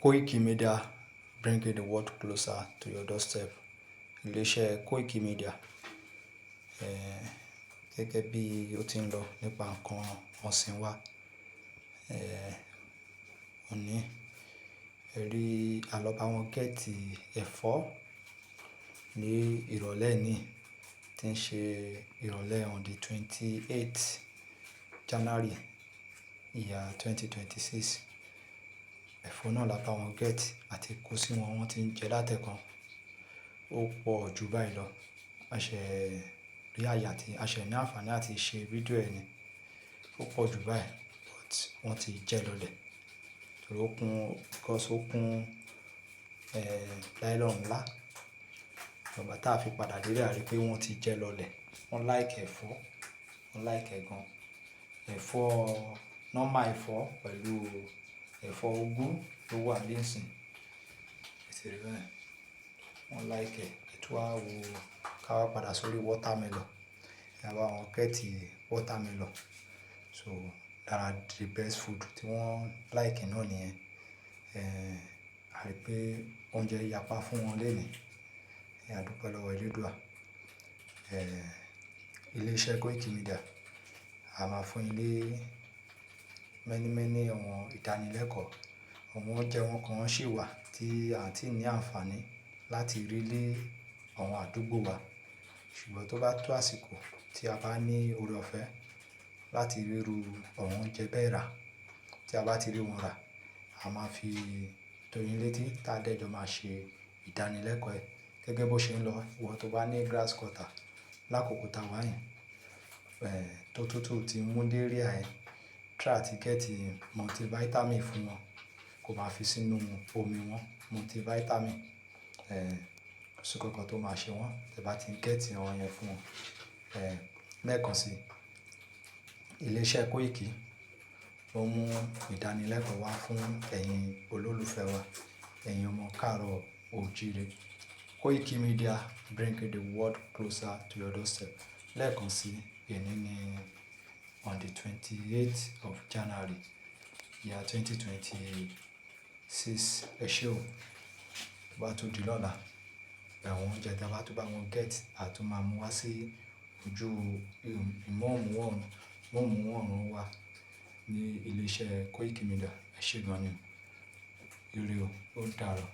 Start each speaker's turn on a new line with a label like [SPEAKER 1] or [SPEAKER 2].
[SPEAKER 1] Koiki Media, bringing the world closer to your doorstep. Ilé-iṣẹ́ Koiki Media, gẹ́gẹ́ bí ó ti ń lọ nípa nǹkan ọ̀sìn wa. Òní, ẹ rí a lọ bá wọn get ẹ̀fọ́ ní ìrọ̀lẹ́ òní tí ń ṣe ìrọ̀lẹ́ on the 28th January year 2026. Ẹ̀fọ́ náà la bá wọn get àti kó sí wọn, wọ́n ti ń jẹ látẹ̀kan. Ó pọ̀ ju báyìí lọ. A ṣẹ̀ rí àyè àti a ṣẹ̀ ní àǹfààní àti ṣe fídíò ẹ̀ ni. Ó pọ̀ ju báyìí but wọ́n ti jẹ lọlẹ̀. Torí ó kún, because ó kún, nylon ńlá. Ìgbà tí a fi padà dé a rí pé wọ́n ti jẹ lọlẹ̀. Wọ́n like ẹ̀fọ́, wọ́n like ẹ̀ gan. Ẹ̀fọ́, normal ẹ̀fọ́ pẹ̀lú ẹ̀fọ́ úgú ló wà nísìnyí. Ẹ ti rí bẹ́ẹ̀. Wọ́n like ẹ̀. Ẹ tún wá wo ká wá padà sórí watermelon. A bá wọn get watermelon. So lára the best food tí wọ́n like náà nìyẹn. A rí pé oúnjẹ yapa fún wọn léèní. A dúpẹ́ lọ́wọ́ Elédùà. Ilé iṣẹ́ Koiki Media, a máa fún yín ní many many àwọn ìdánilẹ́kọ̀ọ́. Àwọn oúnjẹ wọn kan sì wà tí a tí ní àǹfààní láti rí ní àwọn àdúgbò wa. Ṣùgbọ́n tó bá tó àsìkò tí a bá ní oore ọ̀fẹ́ láti rí irú àwọn oúnjẹ bẹ́ẹ̀ rà, tí a bá ti rí wọn rà, a máa fi tó yín létí tá dẹ́jọ́ máa ṣe ìdánilẹ́kọ̀ọ́ ẹ̀. Gẹ́gẹ́ bó ṣe ń lọ, ìwọ tó bá ní grass cutter lákòókò tá wá yìí, tó tútù tí mú dé area ẹ, try àti get multivitamin fún wọn kó máa fi sínú omi wọn, multivitamin. Kò sí nǹkan kan tó máa ṣe wọ́n tí ẹ bá ti ń get àwọn yẹn fún wọn. Lẹ́ẹ̀kan sí, ilé iṣẹ́ Koiki ló mú ìdánilẹ́kọ̀ọ́ wá fún ẹ̀yin olólùfẹ́ wa, ẹ̀yin ọmọ káàró oòjíire. Koiki Media, bringing the world closer to your doorstep. Lẹ́ẹ̀kan sí, èní ní on the 28th of January, year 2026. Ẹ ṣé o. Tó bá tún di lọ́la, àwọn oúnjẹ tí a bá tún bá wọn get, a tún máa mú wá sí ojú ìmọ̀ọ́mùwòrán wa ní ilé iṣẹ́ Koiki Media. Ẹ ṣé gan ni. Ire o, ó dàárọ̀.